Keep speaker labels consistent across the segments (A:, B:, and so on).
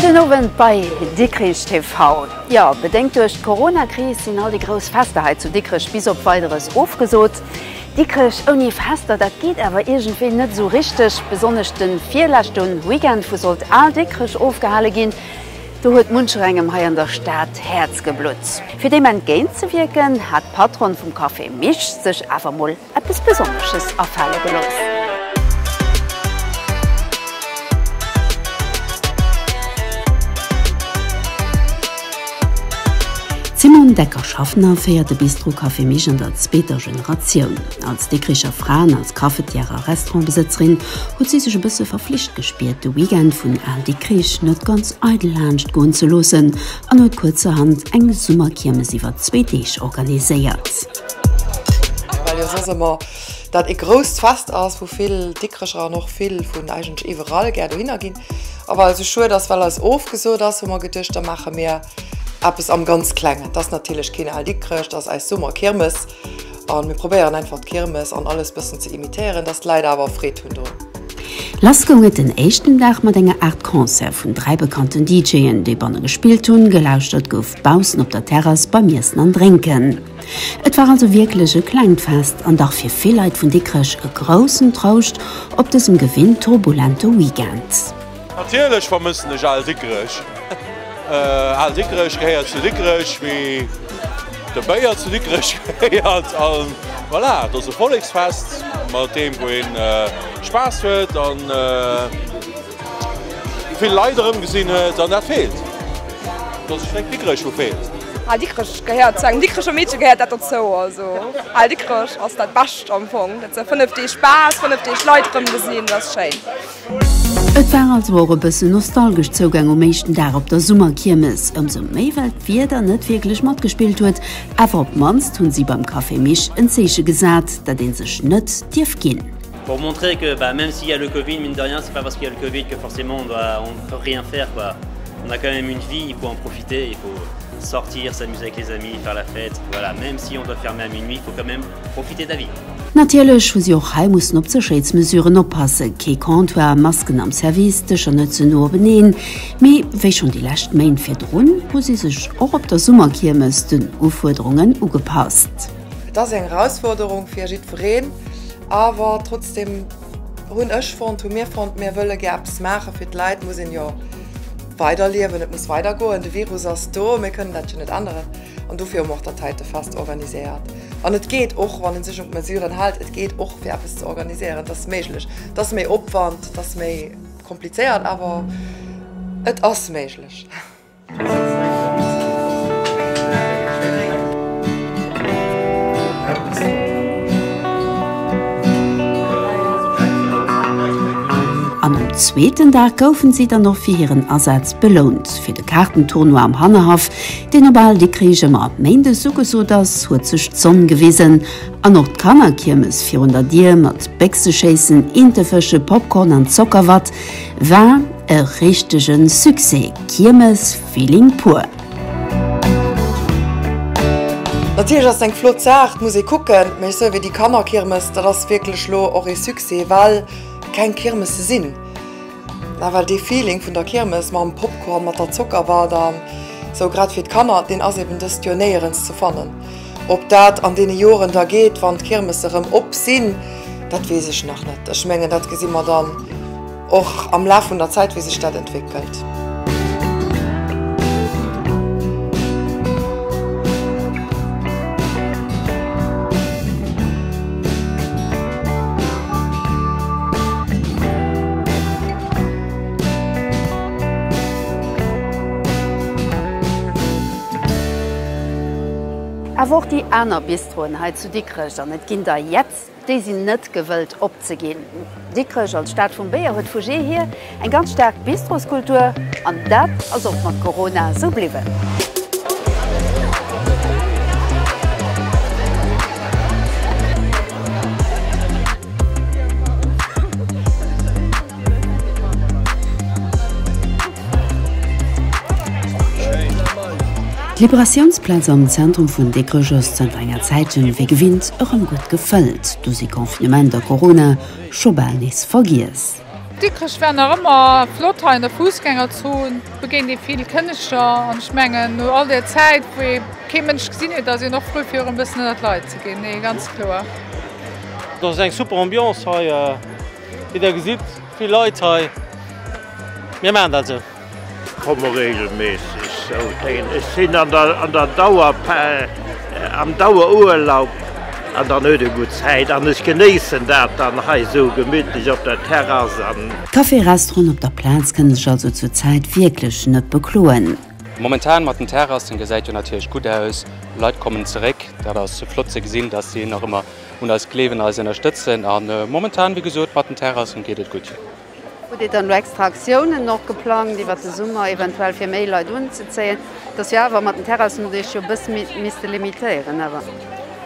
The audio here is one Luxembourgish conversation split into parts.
A: Gudden Owend bei Dikrich TV. Jo, bedéngt duerch d'Corona-Kris sinn all déi grouss Fester hei zu Dikrech bis op Weideres ofgesot. Dikrech ouni Fester, dat geet awer iergendwéi net esou richteg. Besonnesch de virleschte Weekend, wou sollt Al Dikrech ofgehale ginn, do huet muncherengem hei an der Stad d'Häerz geblutt. Fir deem entgéint ze wierken, hat d'Patronne vum Café Misch sech awer mol Eppes Besonnesches afale gelooss. D'Simone Decker-Schaffner féiert de Bistro Café Misch an der zweeter Generatioun. Als Dikricher Fra an als Cafetière a Restaurantbesëtzerin huet si sech e bësse verflicht gespiert, de Weekend vun Al Dikrich net ganz eidel laanscht goen ze loossen an huet kuerzerhand eng Summerkiermes iwwer zwéi Deeg organiséiert.
B: Well jo soss ëmmer dat ee grousst Fest ass, wou vill Dikrecher an och vill vun eigentlech iwwerall gär dohinner ginn. A well et esou schued ass, well eis ofgesot ass, hu mer geduecht, da maache mir eppes am ganz Klengen. Et ass natierlech keen Al Dikrech, et ass eis Summerkirmes a mir probéieren einfach d'Kirmes an alles bëssen ze imitéieren, dass d'Leit awer Freed hunn drun.
A: Lass goung et den éischten Dag mat enger Aart Concert vun 3 bekannten DJen, déi banne gespillt hunn. Gelauschtert gouf baussen op der Terrass beim Iessen an Drénken. Et war also wierklech e klengt Fest an dach fir vill Leit vun Dikrech e groussen Trouscht op dësem gewinnt turbulente Weekend.
C: Natierlech vermëssen ech al Dikrech. Al Dikrech gehéiert zu Dikrech wéi de Béier zu Dikrech gehéiert. An voilà, et ass e Volleksfest mat deem wou een Spaass huet an vill Leit erëmgesinn huet an dat feelt. Et ass e Stéck Dikrech wou feelt.
D: Al Dikrech gehéiert zu engem Dikrecher Meedche gehéiert dat dozou. Also al Dikrech ass dat Bescht am Fong. Dat se 5 Deeg Spaass, 5 Deeg Leit erëmgesinn, dat ass schéin.
A: Et war also och e bëssen nostalgesch zougaang um éischten Dag op der Summerkiermes, ëmsou méi well d'Wieder net wierklech matgespillt huet. Awer op d'mannst hunn si beim Café Misch en Zeeche gesat, dat ee sech net dierf ginn.
E: Pour montrer que bah même s'il y a le Covid, mine de rien, c'est pas parce qu'il y a le Covid que forcément on doit on peut rien faire quoi. On a quand même une vie, il faut en profiter, il faut sortir, s'amuser avec les amis, faire la fête, voilà, même si on doit fermer à minuit, il faut quand même profiter de la vie.
A: Natierlech hu si och hei mussen op d'Sécherheetsmesuren oppassen, kee Comptoir, Masken am Service, Dëscher net ze no openeen. Mee wéi schonn déi lescht Méint virdrun, hu si sech och op der Summerkiermes den Ufuerderungen ugepasst.
B: Et ass eng Erausforderung fir jiddwereen, awer trotzdem hunn ech fonnt, hu mir fonnt, mir wëlle gär eppes maache fir d'Leit. Et muss een jo weiderliewen, et muss weidergoen, de Virus ass do, mir kënnen dat jo net änneren. An dofir hu mer och dat heite Fest organiséiert. An et geet och, wann ee sech un d'Mesuren hält, et geet och fir eppes ze organiséieren. Et ass méiglech. Et ass méi Opwand, et ass méi komplizéiert, awer et ass méiglech.
A: An um zweeten Dag goufen si dann och fir hiren Asaz belount. Fir de Kaartentournoi am Hannerhaff Deen op al Dikrich ëmmer méindes ugesot ass, huet sech d'Sonn gewisen an och d'Kannerkiermes virun der Dier mat Béchseschéissen, Eentefësche, Popcorn an Zockerwatt war e richtege Succès. Kiermes-Feeling pur!
B: Natierlech ass et eng flott Saach, et muss ee kucken, mee ech soe wéi déi Kannerkiermes, dat ass wierklech elo och ee Succès, well keng Kiermesse sinn. Nawell dee Feeling vun der Kirmes mam Popcorn, mat der Zockerwatt an sou, grad fir d'Kanner, deen ass eben dëst Joer néierens ze fannen. Ob dat an deene Joren da geet, wann d'Kirmesse rëm op sinn, dat weess ech nach net. Ech mengen, dat gesi mer dann och am Laf vun der Zäit, wéi sech dat entwéckelt.
A: Awer och déi aner Bistroen hei zu Dikrech, an et ginn der jetz, déi sinn net gewëllt opzeginn. Dikrech als Stad vum Béier huet vu jeehier eng ganz staark Bistroskultur an dat ass och mat Corona esou bliwwen. D'Liberatiounsplaz am Zentrum vun Dikrech ass zanter enger Zäitchen wéi gewinnt erëm gutt gefëllt. Do si Confinement a Corona scho bal nees vergiess.
F: Dikrech war nach ëmmer flott hei an der Fussgängerzon, begéint ee vill Kënneger an ech mengen no all där Zäit wou ee kee Mënsch gesinn huet ass een och frou fir erëm bëssen ënnert d'Leit ze ginn, nee ganz kloer.
G: Et ass eng super Ambiance hei, wéi der gesitt, vill Leit hei, mir maachen dat esou.
H: Komme regelméisseg sou deen. Ech sinn an der an der Dauer am Dauerurlaub an dann huet e gutt Zäit an ech genéissen dat dann hei sou gemütlech op der Terrass an.
A: D'Café-Restauranten op der Plaz kënne sech also zur Zäit wierklech net bekloen.
I: Momentan mat den Terrassen gesäit jo natierlech gutt aus, Leit kommen zeréck, dat ass flott ze gesinn, dass si nach ëmmer un eis gleewen, eis ënnerstëtzen an momentan wéi gesot mat den Terrassen geet et gutt.
A: Hutt Dir dann elo extra Aktiounen och geplangt iwwert de Summer eventuell fir méi Leit unzezéien? Et ass jo awer mat den Terrassen hutt Dir Iech jo e bësse misste limitéieren awer.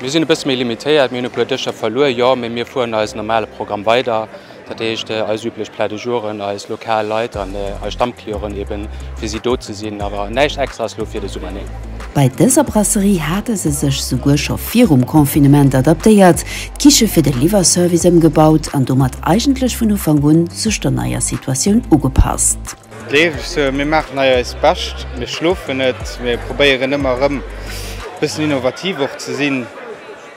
I: Mir sinn e bësse méi limitéiert, mir hunn e puer Dëscher verluer, jo, mee mir fueren eisen normale Programm weider. Dat heescht eis üblech Plat du jouren, eis lokal Leit an eis Stammclienten eben, fir si do ze sinn, awer näischt Extraes elo fir de Summer, neen.
A: Bei dëser Brasserie hate se sech souguer scho virum Confinement adaptéiert, d'Kiche fir de Liwwerservice ëmgebaut an domat eigentlech vun Ufank un sech der neier Situatioun ugepasst.
J: Et leeft, ech soen, mir maachen hei eist Bescht, mir schlofen net, mir probéieren ëmmer erëm e bëssen innovativ och ze sinn,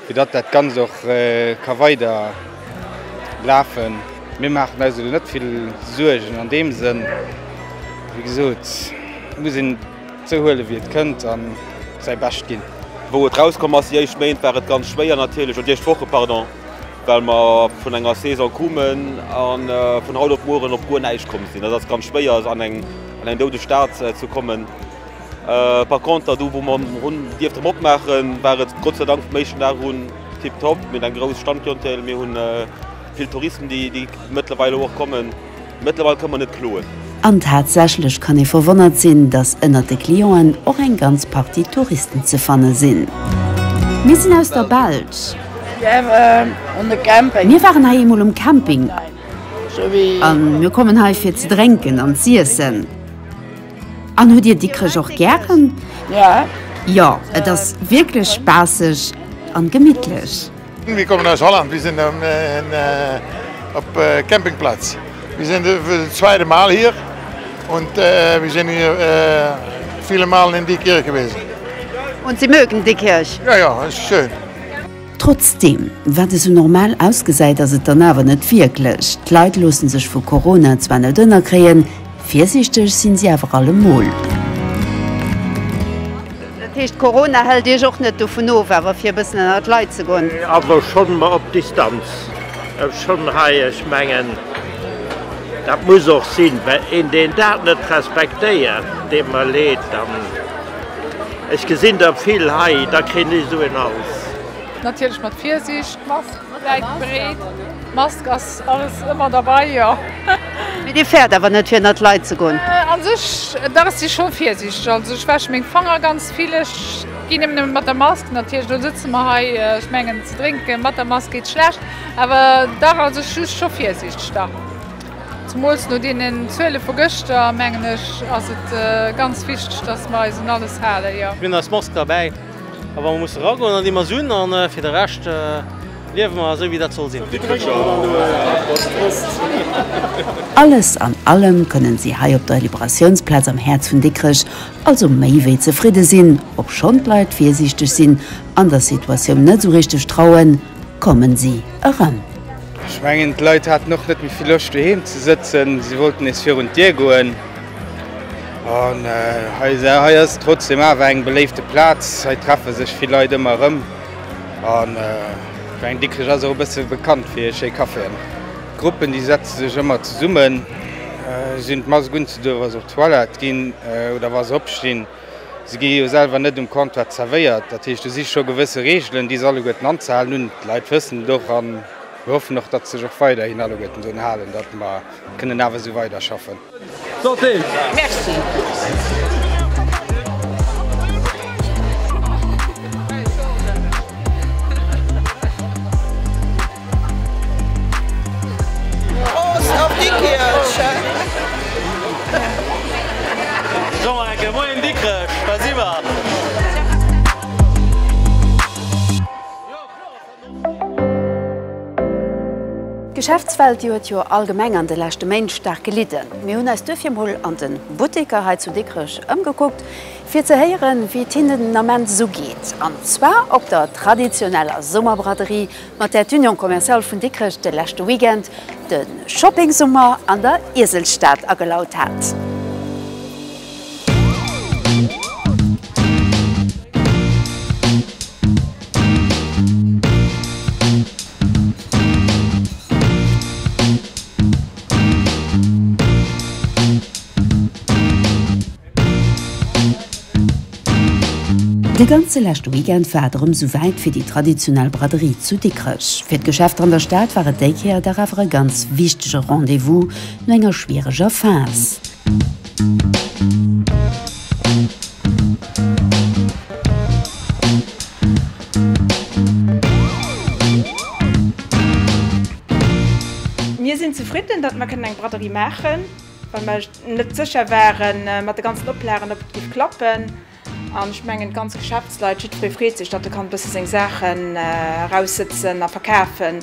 J: fir datt dat Ganzt och ka weider lafen. Mir maachen eis elo net vill Suergen an deem Sënn. Wéi gesot, et muss een. Sou huelen wéi et kënnt an säi Bescht ginn.
C: Wou et rauskomm ass, déi éischt Méint war et ganz schwéier natierlech, oder déi éischt Woche pardon, well mer vun enger Saison koumen a vun haut op mueren op guer näischt komm sinn. Dat ass ganz schwéier an eng an eng doudeg Stad ze kommen. Par conter du wou mer hunn dierfte erëm opmaachen, war et Gott sei Dank vum éischten Dag un tiptop. Mir hunn eng grouss Stammclientèle, mir hunn vill Touristen déi déi mëttlerweil och kommen. Mëttlerweil kënne mer net kloen.
A: An tatsächlech kann ee verwonnert sinn, dass ënnert de Clienten och eng ganz Partie Touristen ze fanne sinn. Mir sinn aus der Belsch. Mir waren hei eemol um Camping a mir kommen hei fir ze drénken an z'iessen. An hutt Dir Dikrech och gären? Jo, et ass wierklech spaasseg an gemittlech.
K: Wir kommen aus Holland, wir sind op Campingplatz. Wir sind das zweite Mal hier und wir sind hier viele Mal in Diekirch gewesen.
A: Und Sie mögen Diekirch?
K: Ja, ja, ist schön.
A: Trotzdeem, wat esou normal ausgesäit, ass et dann awer net wierklech. D'Leit loosse sech vu Corona zwar net ënnerkréien, virsiichteg sinn si awer allemol. Dat heescht, Corona hält Iech och net dovun of, awer fir e bëssen ënner d'Leit ze goen?
H: Awer schonn mer op Distanz, schonn hei. Ech mengen, dat muss och sinn, well een, deen dat net respektéiert, deet mer leed, dann, ech gesinn der vill hei, da kréien ech esou en Hals.
F: Natierlech mat Virsiicht, Mask wäit breet, Mask ass alles ëmmer derbei, jo.
A: Mee Dir fäert awer net fir ënnert d'Leit ze goen?
F: A sech, dach ech si scho virsiichteg. Also ech wäsche meng Fanger ganz vill, ech ginn nëmmen mat der Mask natierlech. Elo sëtze mer hei, ech mengen ze drénke mat der Mask geet schlecht, awer dach, also ech si scho virsiichteg, dach. Zemools no deenen Zuele vu gëschter, mengen ech, ass et ganz wichteg, datt mer eis un alles halen, jo.
G: Mir hunn eis Mask derbäi. A wa mer musse ragoen, dann di mer se un an fir de Rescht liewe mer esou wéi dat soll sinn.
A: Alles an allem kënnen si hei op der Liberatiounsplaz am Häerz vun Dikrech also méi wéi zefridde sinn. Obschonn d'Leit virsiichteg sinn an der Situatioun net esou richteg trauen, kommen si erëm.
J: Ech mengen d'Leit haten och net méi vill Loscht doheem ze sëtzen, si wollten nees virun d'Dier goen. An hei hei ass trotzdem awer eng beléifte Plaz. Hei treffe sech vill Leit ëmmer erëm. An ech mengen Dikrech ass och e bësse bekannt fir hir schéi Caféen. D'Gruppen déi setze sech ëmmer zesummen. Si hunn d'Mask unzedoen, wa se op d'Toilette ginn oder wa se opstinn. Se gi jo selwer net um Comptoir zerwéiert. Dat heescht, do si scho gewësse Reegelen, déi se alleguerten anzehalen hunn. D'Leit wëssen et och a mir hoffen och, datt se sech och weiderhin alleguerten drun halen, datt mer kënnen awer esou weiderschaffen.
G: Santé!
A: Merci.
G: Prost op Diekirch! Jean-Henke, Moien Dikrech, da si mer!
A: D'Geschäftswelt, déi huet jo allgemeng an de leschte Méint staark gelidden. Mir hunn eis duerfir mol an de Butteker hei zu Dikrech ëmgekuckt, fir ze héieren, wéi et hinnen den Ament esou geet. An zwar op der traditioneller Summerbraderie, mat där d'Union Commerciale vun Dikrech de leschte Weekend de Shopping-Summer an der Ieselstad agelaut hat. De ganze leschte Weekend war et erëm sou wäit fir déi traditionell Braderie zu Dikrech. Fir d'Geschäfter an der Stad war et déi Kéier dach awer e ganz wichtege Rendez-vous no enger schwiereger Phas.
L: Mir sinn zefridden, datt mer kënnen eng Braderie maachen, well mer net sécher ware mat de ganzen Oplagen, ob et géif klappen. An ech mengen, d'ganz Geschäftsleit, jiddweree freet sech, datt e kann e bësse seng Saachen eraussëtzen a verkafen.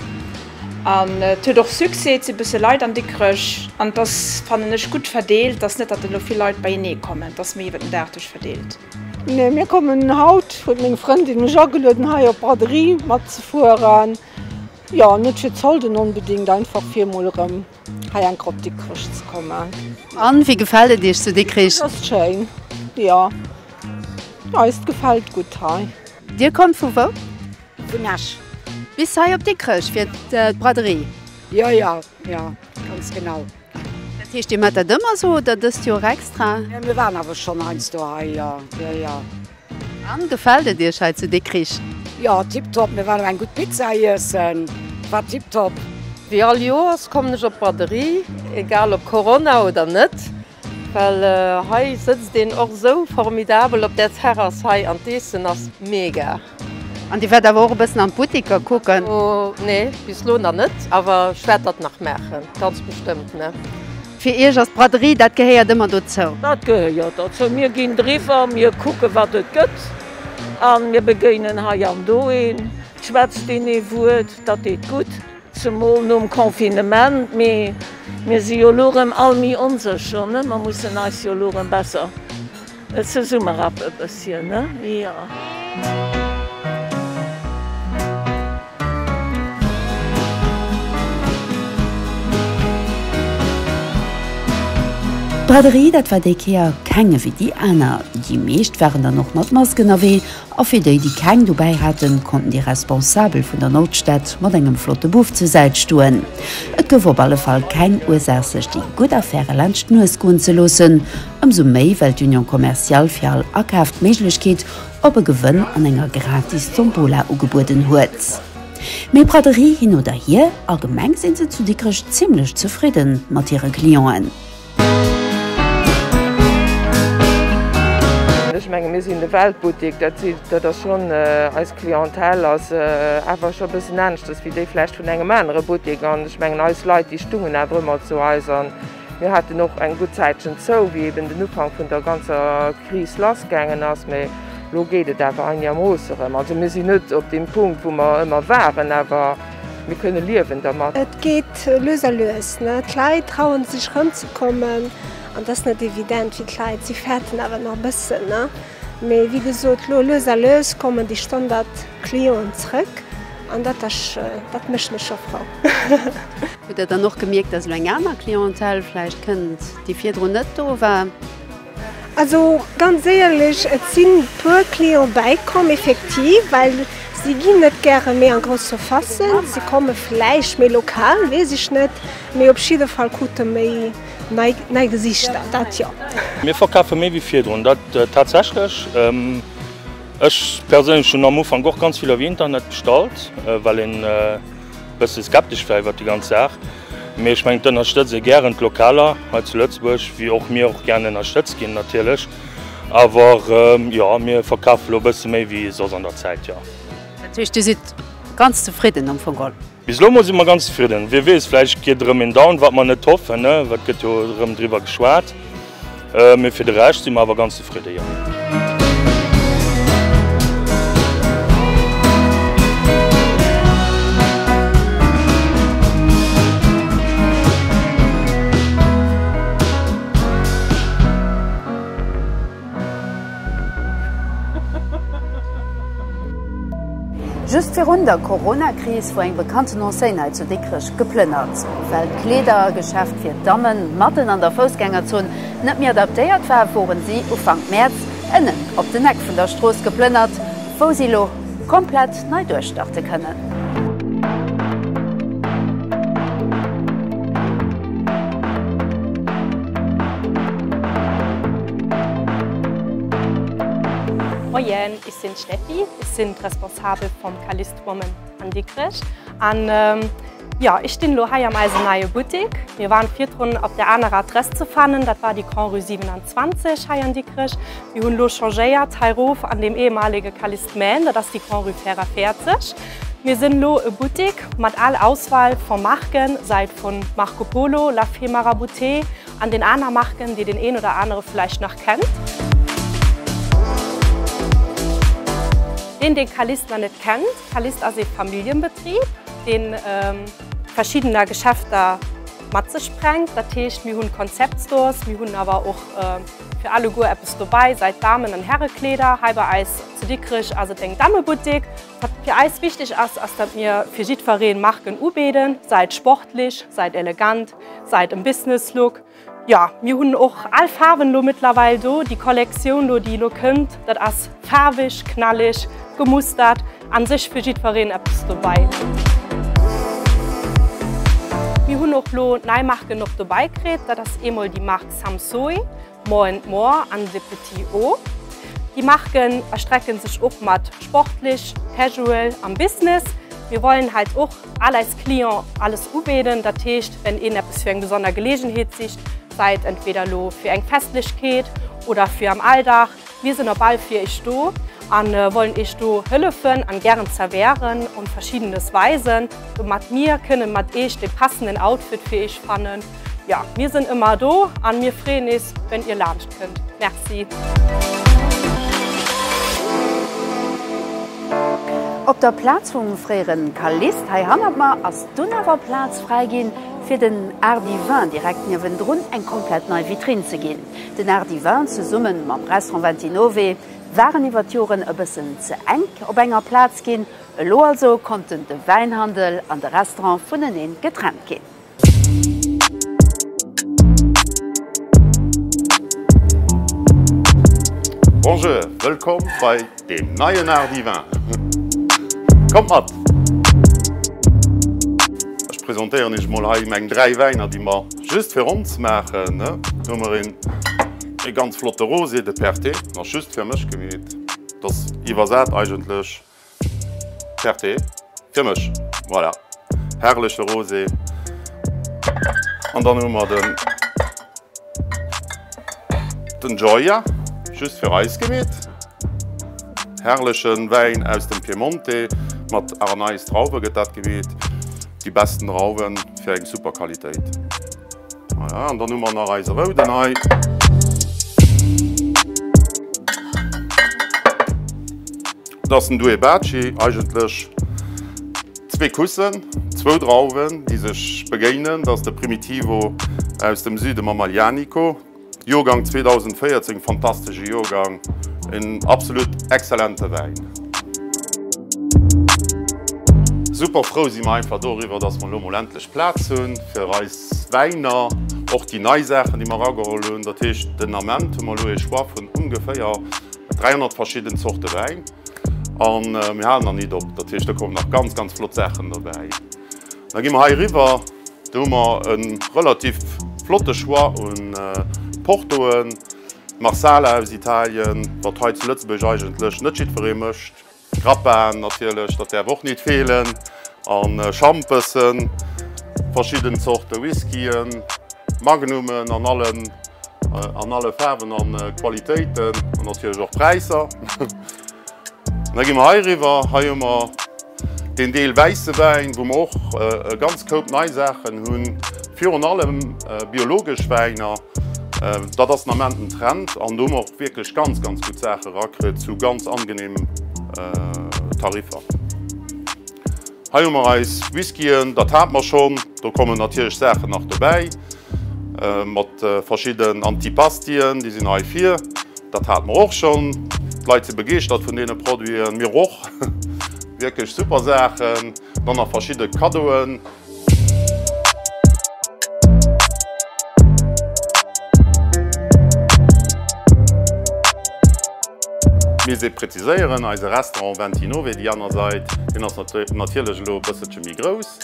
L: An et huet och Succès, et si bësse Leit an Dikrech an et ass, fannen ech, gutt verdeelt. Et ass net, datt elo vill Leit beienee kommen, et ass méi iwwer den Dag duerch verdeelt.
M: Nee, mir kommen haut, huet meng Frëndin mech agelueden hei op d'Braderie matzefueren. Jo, net fir d'Solden onbedingt, einfach fir emol erëm hei eng Kéier op Dikrech ze kommen.
A: An, wéi gefält et iech zu Dikrich?
M: Et ass schéin, jo. Eis gefält gutt hei.
A: Dir kommt vu wou?
N: Vun Esch.
A: Bis hei op Dikrech fir d'Braderie?
N: Jo, jo, jo, ganz genau.
A: Dat heescht, Dir maacht dat ëmmer esou oder dëst Joer extra?
N: Nee, mir waren awer schonn heiansdo hei, jo, jo, jo.
A: An, gefält et Iech hei zu Dikrich?
N: Jo, tiptop. Mir waren och eng gutt Pizza iessen, war tiptop.
O: Wéi all Joers kommen ech op d'Braderie, egal ob Corona oder net. Well hei sëtzt een och esou formidabel op där Terrass hei an d'Eessen ass mega.
A: An Dir waart awer och e bëssen an d'Buttiker kucken?
O: Oh nee, bis lo nach net, awer ech wäert dat nach maachen, ganz bestëmmt ne.
A: Fir Iech ass d'Braderie, dat gehéiert ëmmer dozou?
P: Dat gehéiert dozou. Mir ginn driwwer, mir kucke wat et gëtt a mir begéinen hei an do een, et schwätzt een ee Wuert, dat deet gutt. Zemol nom Confinement, mee mir si jo elo erëm all méi onsécher, ne? Mer mussen eis jo elo erëm besser zesummerappe e bësschen, ne? Jo.
A: D'Braderie, dat war déi Kéier keng ewéi déi aner. Déi meescht waren dann och mat Mask ënnerwee A fir déi, déi keng dobäi haten, konnten déi Responsabel vun der Nordstad mat engem flotte Buff zur Säit stoen. Et gouf op alle Fall keng Ursaach sech déi gutt Affäre laanscht d'Nues goen ze loossen, ëmsou méi well d'Union Commerciale fir all Akaf d'Méiglechkeet op e Gewënn an enger gratis Tombola ugebueden huet. Mee Braderie hin oder hier, allgemeng sinn se zu Dikrech zimmlech zefridde mat hire Clienten.
Q: Ech menge mir sinn de Weltbuttek, dat si dat ass schonn eis Clientèle ass awer scho e bëssen aneschters wéi déi vläicht vun engem anere Buttek. An ech mengen eis Leit déi stungen awer ëmmer zu eis an mir haten och eng gutt Zäitchen zou, wéi eben den Ufank vun der ganzer Kris lassgaangen ass. Mä elo geet et awer einegermoosse erëm. Also mir sinn net op deem Punkt wou mer ëmmer waren, awer mir kënne liewen dermat.
R: Et geet Lues a lues, ne? D'Leit trauen sech rëmzekommen an et ass net evident fir d'Leit. Si fäerten awer nach e bëssen, ne? Mee wéi gesot, lo lues a lues kommen déi Standard-Clienten zrëck an dat ass, dat mécht mech scho frou.
A: Hutt Der dann och gemierkt, dass elo eng aner Clientèle vläicht kënnt, déi virdrun net do war?
R: Also ganz éierlech, et sinn puer Clienten bäikomm, effektiv, well si ginn net gäre méi an grouss Surfacen, si komme vläicht méi lokal, weess ech net, mee op jidde Fall krute méi nei, nei Gesichter, dat jo.
S: Mir verkafe méi wéi virdrun, dat tatsächlech. Ech perséinlech hunn am Ufank och ganz vill iwwer Internet bestallt, well een bësse skeptesch war iwwer déi ganz Saach. Mee ech mengen, et ënnerstëtzt ee gären d'Lokaler hei zu Lëtzebuerg, wéi och mir och gären ënnerstëtzt ginn natierlech. Awer jo, mir verkafe lo e bësse méi wéi soss an der Zäit, jo.
A: Dat heescht, Dir sidd ganz zefridden am Fong geholl?
S: Bis elo mol si mer ganz zefridden. Wie weess, vläicht geet erëm een down, wat mer net hoffen, ne, wat gëtt jo erëm driwwer geschwat. Mee fir de Rescht si mer awer ganz zefridde, jo.
A: virun der Corona-Kris wor eng bekannten Enseigne hei zu Dikrech geplënnert. Well d'Kleedergeschäft fir Dammen matten an der Foussgängerzon net méi adaptéiert war, woren si Ufank Mäerz ënnen op den Eck vun der Strooss geplënnert, wou si lo komplett nei duerchstarte kënnen.
T: Moien, ech sinn d'Steffi, ech sinn d'Responsabel vum Callist Woman an Dikrech an jo, ech stinn elo hei am eisen neie Buttik. Mir waren virdrun op der anerer Adress ze fannen, dat war déi Grand-Rue 27 hei an Dikrech. Mir hunn elo changéiert hei erof an deem ehemalige Callist Man, dat ass déi Grand-Rue 44. Mir sinn elo e Buttik mat all Auswahl vu Marken, sei et vun Marco Polo, La Fée Marabouté an den aner Marken, déi den een oder anere vläicht nach kennt. Deen, dee Callist nach net kennt, Callist ass ee Familljenbetrib, deen verschiddener Geschäfter mat sech brengt. Dat heescht, mir hunn Concept Stores, mir hunn awer och fir alleguer eppes dobei, sei et Damen an Herrekleeder. Hei bei eis zu Dikrech ass et eng Dammebuttik. Wat fir eis wichteg ass, ass datt mir fir jiddwereen Marken ubeden, sei et sportlich, sei et elegant, sei et em Business Look. Jo, mir hunn och al Faarwen elo mëttlerweil do. Déi Kollektioun elo, déi elo kënnt, dat ass faarweg, knalleg, gemustert, an sech fir jiddwereen eppes dobei. Mir hunn och elo nei Marken och dobei kritt. Dat ass eemol déi Mark Samsoe, More and More an de Petit O. Déi Marken erstrecken sech och mat sportlich, casual am Business. Mir wollen halt och all eis Clients alles ubeden, dat heescht wenn een eppes fir eng besonner Gelegenheet sicht, sei et entweder elo fir eng Festlechkeet oder fir am Alldag, mir sinn op all fir iech do an wollen iech do hëllefen an gären zerwéieren an verschiddenes weisen, domat mir kënnen mat iech de passenden Outfit fir iech fannen. Jo, mir sinn ëmmer do an mir freeën ees wenn ihr laanscht kënnt. Merci.
A: Op der Plaz vum fréieren Callist hei hannert mer ass dunn awer Plaz fräi ginn, fir den Art Divin direkt niewendrun eng komplett nei Vitrinn ze ginn. Den Art Divin zesummen mam Restaurant Ventinove waren iwwer d'Joren e bëssen ze enk op enger Plaz ginn. Elo also konnten de Wäinhandel an de Restaurant vuneneen getrennt ginn.
U: Bonjour, wëllkomm bei deem neien Art Divin. Kommt mat! Ech presentéieren iech mol hei meng 3 Wäiner, déi mer just fir ons maachen. Do hu mer een e ganz flotte Rosé, de Perté, ass just fir mech gemeet. Dat ass iwwersat eigentlech Fierté fir mech. Voilà. Herrleche Rosé. An dann hu mer den den Gioia, just fir eis gemeet. Herrlechen Wäin aus dem Piemonte, mat Arneis Drauwe gëtt dat gemeet. Déi besten Drauwen fir eng super Qualitéit. Voilà, an dann hu mer nach eise rouden hei. Dat ass den Due Baci, eigentlech zwee Kussen, zwou Drauwen, déi sech begéinen. Dat ass de Primitivo aus dem Süde mam Aglianico, Joergang 2014, fantastesche Joergang, en absolut exzellente Wäin. Super frou si mer einfach doriwwer, dass mer elo mol endlech Plaz hunn fir eis Wäiner, och déi nei Saachen, déi mer erageholl hunn. Dat heescht, den Ament hu mer elo ee Choix vun ongeféier 300 verschidden Zorte Wäin an mir halen nach nit op, dat heescht do kommen nach ganz ganz flott Saachen dobäi. Da gi mer hei eriwwer, do hu mer e relativ flotte Choix un Portoen, Marsala aus Italien, wat hei zu Lëtzebuerg eigentlech net jiddweree mécht, Grappaen natierlech, dat däerf och nit feelen, a Schampesen, verschidden Zorte Whiskyen, Magnumen an allen An alle Faarwen an Qualitéiten an natierlech och Präisser. Da gi mer hei eriwwer. Hei hu mer den Deel wäisse Wäin, wou mer och e ganz Koup nei Saachen hunn. Virun allem biologesch Wäiner. Dat ass den Ament den Trend an do hu mer och wierklech ganz, ganz gutt Saache erakritt zu ganz angenehmen Tariffer. Hei hu mer eis Whiskyen, dat hate mer schonn. Do kommen natierlech Saachen nach dobäi mat verschidden Antipastien, déi sinn hei vir. Dat hate mer och schonn. D'Leit si begeeschtert vun deene Produiten, mir och. Wierklech super Saachen. Dann nach verschidde Kaddoen. Misst ee präziséieren, eise Restaurant Ventinove, déi aner Sait, deen ass natierlech elo e bësselche méi grouss,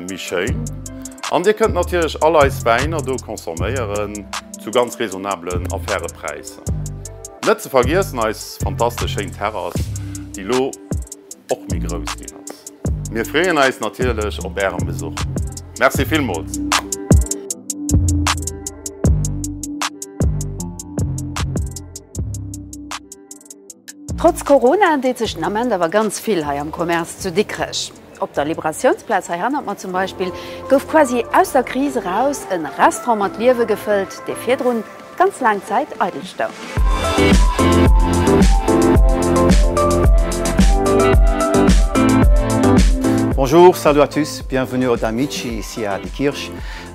U: méi schéin. An Dir kënnt natierlech all eis Wäiner do consomméieren zu ganz raisonnablen a faire Präisser. Net ze vergiessen eis fantastesch schéin Terrass, déi lo och méi grouss ginn ass. Mir freeën eis natierlech op Ären Besuch. Merci villmools!
A: Trotz Corona deet sech den Ament awer ganz vill hei am Commerce zu Dikrech. Op der Liberatiounsplaz hei hannert mer zum Beispill gouf quasi aus der Kris eraus en Restaurant mat Liewe gefëllt, dee virdrun ganz laang Zäit eidel stoung.
D: Bonjour, salut à tous, bienvenue au D'Amici ici à Diekirch.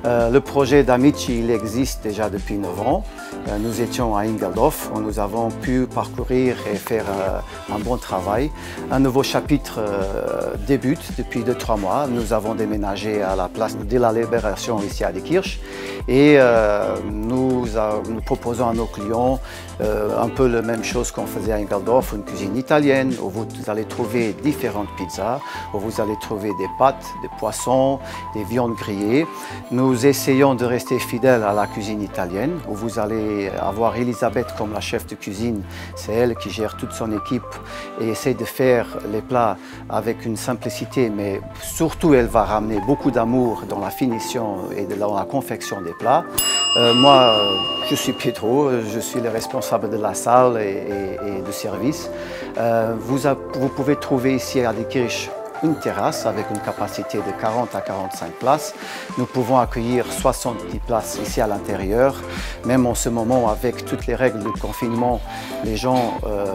D: Euh, le projet d'Amici il existe déjà depuis 9 ans. Euh, nous étions à Ingeldorf où nous avons pu parcourir et faire euh, un bon travail. Un nouveau chapitre euh, débute depuis 2-3 mois. Nous avons déménagé à la place de la Libération ici à Diekirch et euh, nous, nous proposons à nos clients euh, un peu la même chose qu'on faisait à Ingeldorf, une cuisine italienne où vous allez trouver différentes pizzas, où vous allez trouver des pâtes, des poissons, des viandes grillées. Nous essayons de rester fidèles à la cuisine italienne où vous allez avoir Elisabeth comme la chef de cuisine. C'est elle qui gère toute son équipe et essaie de faire les plats avec une simplicité, mais surtout elle va ramener beaucoup d'amour dans la finition et dans la confection des plats. Euh, moi, je suis Pietro, je suis le responsable de la salle et, et, et du service. Euh, vous, vous pouvez trouver ici à Diekirch une terrasse avec une capacité de 40 à 45 places. Nous pouvons accueillir 70 places ici à l'intérieur. Même en ce moment, avec toutes les règles de confinement, les gens euh,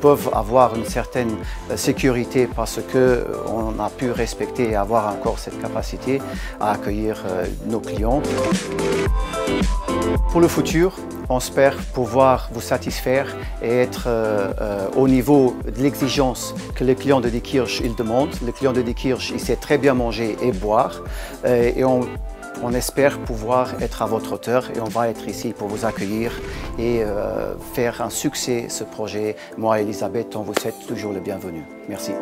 D: peuvent avoir une certaine sécurité parce que euh, on a pu respecter et avoir encore cette capacité à accueillir euh, nos clients. Pour le futur, on espère pouvoir vous satisfaire et être euh, euh, au niveau de l'exigence que les clients de Diekirch ils demandent. Le client de Diekirch, il sait très bien manger et boire euh, et on, on espère pouvoir être à votre hauteur et on va être ici pour vous accueillir et euh, faire un succès ce projet. Moi, Elisabeth, on vous souhaite toujours le bienvenu. Merci.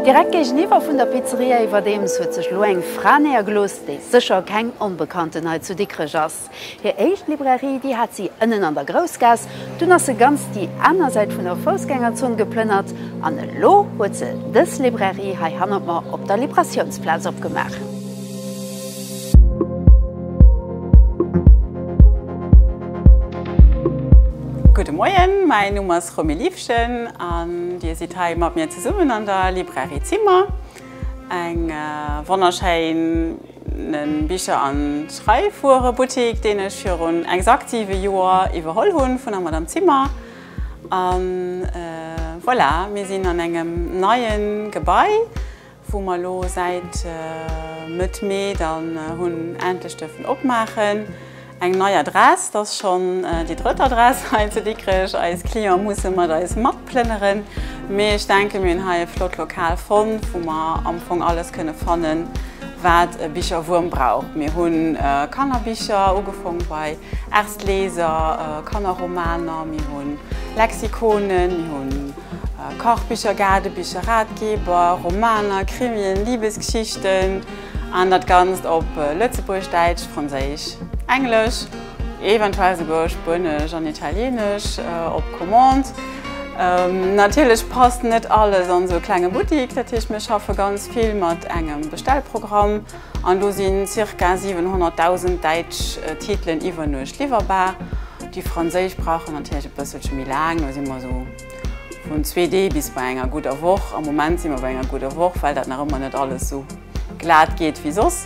A: Direkt géigeniwwer vun der Pizzeria iwwerdeems huet sech elo eng Fra néiergelooss, déi sécher keng Onbekannten hei zu Dikrech ass. Hir éischt Librairie, déi hat si ënnen an der Groussgaass, dunn ass se ganz déi aner Säit vun der Foussgängerzon geplënnert an elo huet se dës Librairie hei hannert mer op der Liberatiounsplaz opgemaach.
V: Gudde Moien, mäin Numm ass Romy Liefgen an Dir sidd hei mat mir zesummen an der Librairie Zimmer, eng wonnerschéine Bicher an Schreifwuerebuttik, deen ech virun exakt 7 Joer iwwerholl hunn vun der Madame Zimmer. An voilà, mir sinn an engem neie Gebai. wou mer elo säit Mëtt Mee dann hunn endlech duerfen opmaachen. Eng nei Adress, dat ass schonn déi drëtt Adress hei zu Dikrech. Eis Cliente musse mat eis matplënneren, mee ech denke mir hunn hei e flott Lokal fonnt, wou mer am Fong alles kënne fannen, wat e Bicherwuerm brauch. Mir hu Kannerbicher, ugefong bei Erstleser, Kannerromaner, mir hu Lexikonen, mir hunn Kachbicher, Gaardebicher, Ratgeber, Romaner, Krimien, Liebesgeschichten an dat Ganzt op Lëtzebuergesch, Däitsch, Franséisch, Englesch, eventuell souguer Spuenesch an Italienesch op Commande. Natierlech passt net alles an esou e klenge Buttik, dat heescht mir schaffe ganz vill mat engem Bestellprogramm an do sinn zirka 700.000 däitsch Titelen iwwer Nuecht liwwerbar. Déi franséisch brauchen natierlech e bësselche méi laang, do si mer esou vun zwee Dee bis bei enger gudder Woch. Am Moment si mer bei enger gudder Woch, well dat nach ëmmer net alles esou glat geet wéi soss.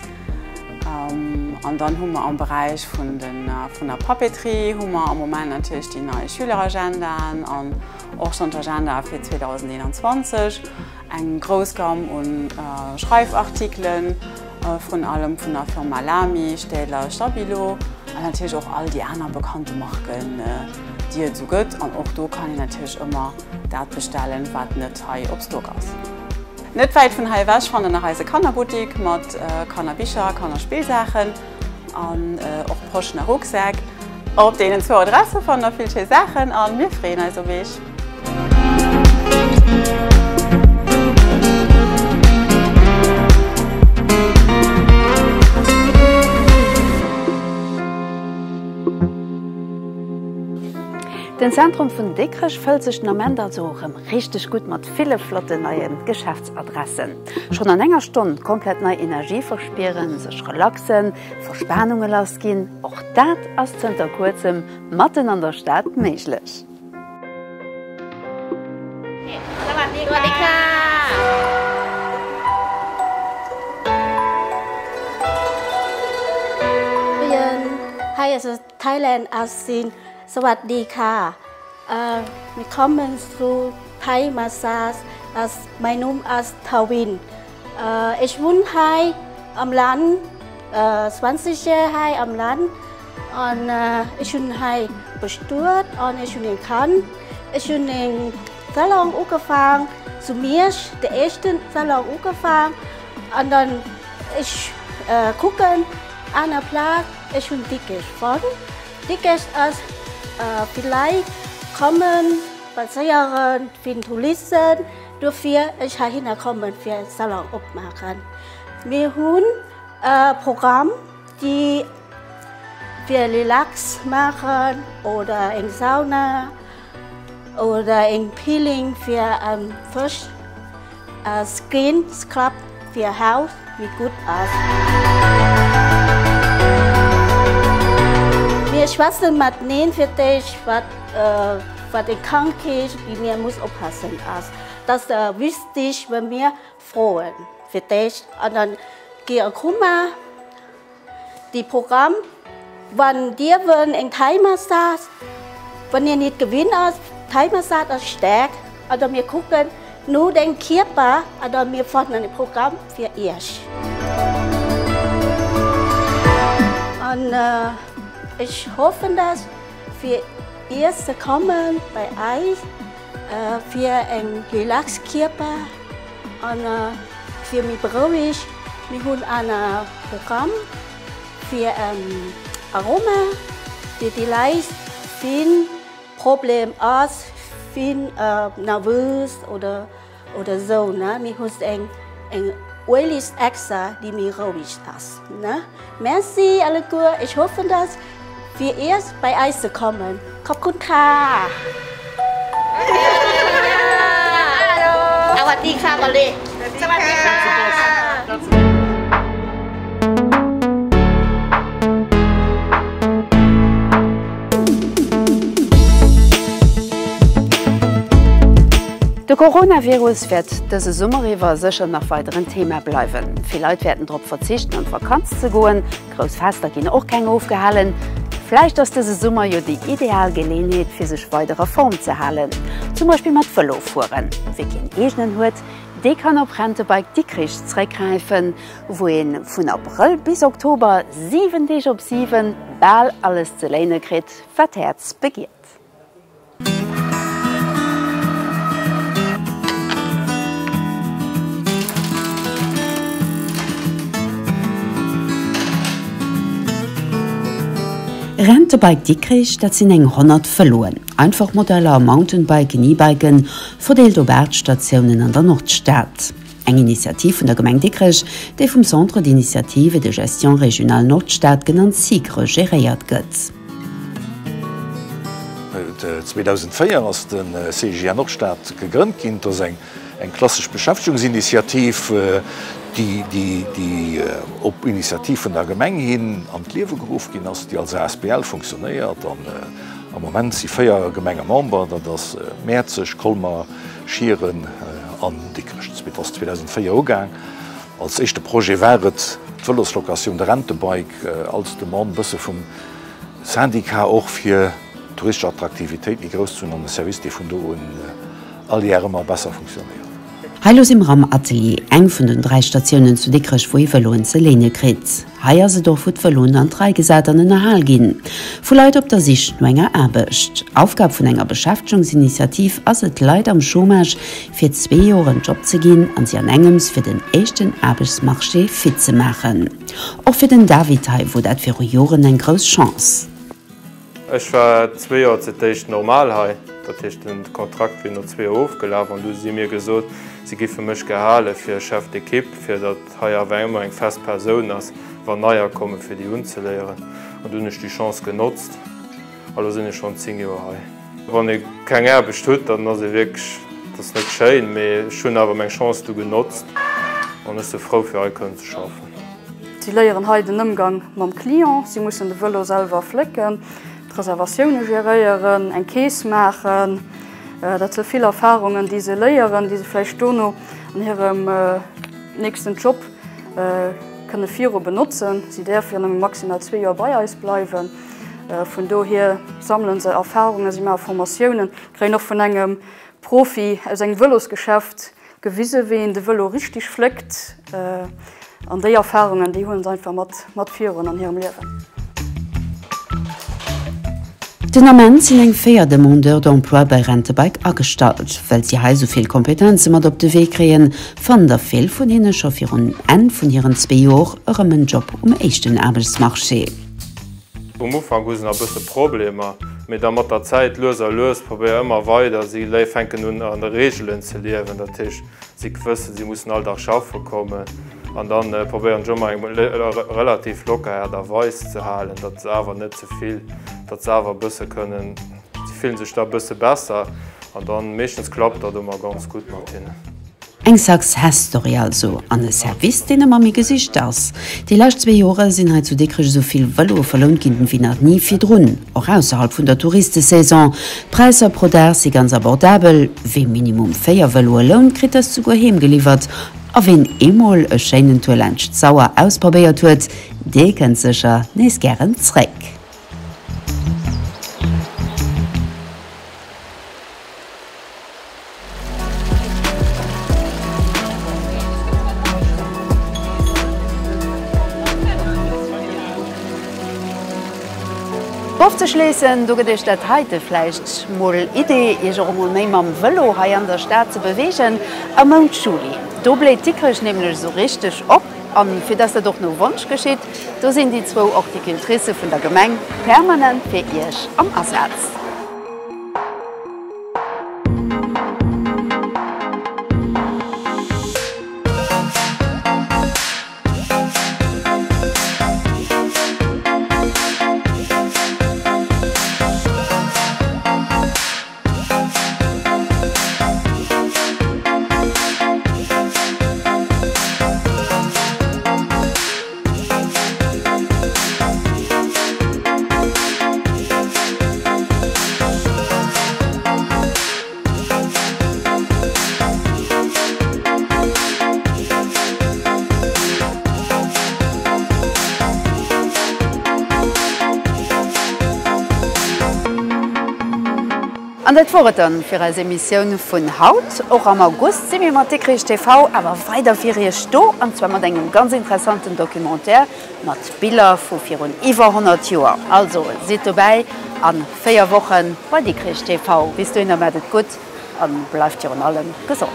V: An dann hu mer am Beräich vun der Papeterie hu mer am Moment natierlech déi nei Schüleragendaen an och schonn d'Agenda fir 2021, eng grouss Gamm u Schreifartikelen. Vrun allem vun der Firma Lamy, Stähler, Stabilo an natierlech och all déi aner bekannte Marken, déi et esou gëtt. An och do kann een natierlech ëmmer dat bestellen, wat net hei op Stock ass. Net wäit vun hei ewech fannt der nach eise Kannerbuttik mat Kannerbicher, Kannerspillsaachen an och Poschen a Rucksäck. Op deenen zwou Adresse fannt der vill schéi Saachen a mir freeën eis op iech.
A: Den Zentrum vun Dikrech fëllt sech den Ament also erëm richteg gutt mat ville flotten neie Geschäftsadressen. Schonn an enger Stonn komplett nei Energie verspieren, sech relaxen, Verspanunge lass ginn, och dat ass zënter kuerzem matten an der Stad méiglech.
B: Moien, hei ass Thailand aus Sinn. Sawadee ka. Willkommen zu Thai Massage. Mein Name ist Tawin. Ich wohne hier am Land, 20 Jahre hier am Land. Und ich bin hier bestuhrt und ich bin krank. Ich bin in Salon angefangen, zu mir, der erste Salon angefangen. Und dann ich äh, gucken an der Platz, ich bin dick geworden. Dick ist äh, vielleicht kommen Spazieren, vill Touristen, dofir ech heihinner kommen fir Salon opmaachen. Mir hunn e Programm déi fir relax maachen oder eng Sauna oder eng Peeling fir frësch Skin Scrub fir Haut méi gutt ass. Mir schwätzen mateneen fir d'éischt wat wat eng Krankheet déi mir muss oppassen ass. Dat ass wichteg wa mir froen fir d'éischt an dann gi a Kummer déi Programm wann dir wëllt eng Thai-Massage wann dir nit gewinnt ass Thai-Massage ass staark an da mir kucken no dengem Kierper an da mir fannen e Programm fir iech. An ech hoffen dass fir iech ze kommen bei eis fir eng relax Kierper an fir méi beroueg. Mir hunn aner Programm fir Aroma fir déi Leit vill Problem ass, vill nervös oder oder sou ne. Mir hu eng eng Ueleg extra déi méi roueg ass ne. Merci alleguer, ech hoffen dass fir iech bei eis ze kommen. ขอบคุณค่ะสวัสดีค่ะมาเลยสวัสดีค่ะ
A: De Coronavirus wäert dëse Summer iwwer sécher nach weider en Thema bleiwen. Vill Leit wäerten drop verzichten an d'Vakanz ze goen. Grouss Fester ginn och keng ofgehalen. Vläicht ass dëse Summer jo déi ideal Geleenheet fir sech weider a Form ze halen, zum Beispill mat Vëlo fueren. Wie keen eegenen huet, dee kann op Rentebike Dikrich zeréckgräifen, wou ee vun Abrëll bis Oktober 7 Deeg op 7 bal alles ze léine kritt, wat d'Häerz begiert. Rentebike Dikrich, dat sinn eng 100 Vëloen, einfach Modeller, Mountainbiken, E-Biken, verdeelt op 8 Statiounen an der Nordstad. Eng Initiativ vun der Gemeng Dikrech, déi vum Centre d'initiative et de gestion régionale Nordstad, genannt CIGRE, geréiert gëtt.
E: 2004 ass de CIGR Nordstad gegrënnt ginn. Et ass eng klassesch Beschäftegungsinitiativ, déi op Initiativ vun der Gemeng hin an d'Liewe geruff ginn ass, déi als asbl funktionéiert. An am Moment si 4 Gemenge Member, dat ass Mäerzeg, Colmer, Schieren an Dikrech. Et ass 2004 ugaang. Als éischte Projet war et d'Vëloslocatioun, de Rent-a-Bike, als Demande e bësse vum Syndicat och, fir d'touristesch Attraktivitéit méi grouss ze hunn an e Service, dee vun do un all Jar ëmmer besser funktionéiert.
A: Hei lo si mer am Atelier, eng vun den 3 Statiounen zu Dikrech wou ee Vëloen ze léine kritt. Hei ass et och wou d'Vëloen an d'Rei gesat an ënnerhal ginn vu Leit op der Sich no enger Aarbecht. Aufgab vun enger Beschäftegungsinitiativ ass et Leit am Chômage fir zwee Joer en Job ze ginn an si an engems fir den éischten Aarbechtsmarché fit ze maachen. Och fir den David hei wor dat viru Joren eng grouss Chance.
C: Ech war zwee Joer ze d'éischt normal hei, dat heescht den Kontrakt wier no zwee Joer ofgelaf an du hu si mir gesot, si giffe mech gehale fir Chef d'équipe, fir datt hei awer ëmmer eng fest Persoun ass, wann Neier kommen, fir déi unzeléieren. An du hunn ech déi Chance genotzt a lo sinn ech schonn 10 Joer hei. Wann ee keng Aarbecht hutt, dann ass ee wierklech, dat ass net schéin, mee ech hunn awer meng Chance du genotzt an ech si frou fir hei kënnen ze schaffen.
I: Si léieren hei den Ëmgang mam Client, si mussen de Vëlo selwer flécken, d'Reservatioune geréieren, eng Kees maachen. Dat si vill Erfarungen, déi se léieren, déi se vläicht dono an hirem nächsten Job kënne viru benotzen. Si däerfe jo nëmme maximal zwee Joer bei eis bleiwen. Vun dohier sammele se Erfarungen, si maache Formatiounen, kréien och vun engem Profi aus engem Vëlosgeschäft Gewise wéi een de Vëlo richteg fléckt an déi Erfarungen déi huelen se einfach mat mat virun an hirem Liewen.
A: Den Ament sinn eng 4 Demandeurs d'emploi bei Rentebike agestallt. Well si hei sou vill Kompetenze mat op de Wee kréien, fannen der vill vun hinne scho virun Enn vun hiren zwee Jor erëm en Job um éischten Aarbechtsmarché.
C: Um Ufank hu se nach e bësse Problemer, mee da mat der Zäit, lues a lues, probéier ëmmer weider. Si fänken un an de Reegelen ze liewen, dat heescht, si wëssen, si mussen all Dag schaffe kommen an da probéieren ech ëmmer eng relativ locker Aart a Weis ze halen, datt se awer net ze vill, datt se awer e bësse kënnen, si fillen sech da e bësse besser an dann meeschtens klappt dat ëmmer ganz gutt mat hinnen.
A: Eng Success Story also, an e Service deen ëmmer méi gesicht ass. Déi lescht zwee Jore sinn hei zu Dikrech esou vill Vëloe verlount ginn wéi nach ni virdrun, och ausserhalb vun der Touristesaison. D'Präisser pro Dag si ganz abordabel, wee minimum 4 Vëloe lount, kritt dës souguer heem geliwwert. A ween eemol e schéinen Tour laanscht d'Sauer ausprobéiert huet, dee kënnt sécher nees gären zréck. Ofzeschléissen, do gëtt Iech dat heite vläicht mol Idee, Iech och emol méi mam Vëlo hei an der Stad ze beweegen. Am Mount Juli, do bléit Dikrech nämlech esou richteg op. An fir dass dat och no Wonsch geschitt, do sinn déi zwou Horticultricë vun der Gemeng permanent fir Iech am Asaz. An dat wor et dann fir eis Emissioun vun haut. Och am August si mir mat Dikrich TV awer weider fir iech do, an zwar mat engem ganz interessanten Documentaire mat Biller vu virun iwwer 100 Joer. Also sidd dobäi an 4 Wochen bei Dikrich TV. Bis dohinner maacht et gutt an bleift virun allem gesond.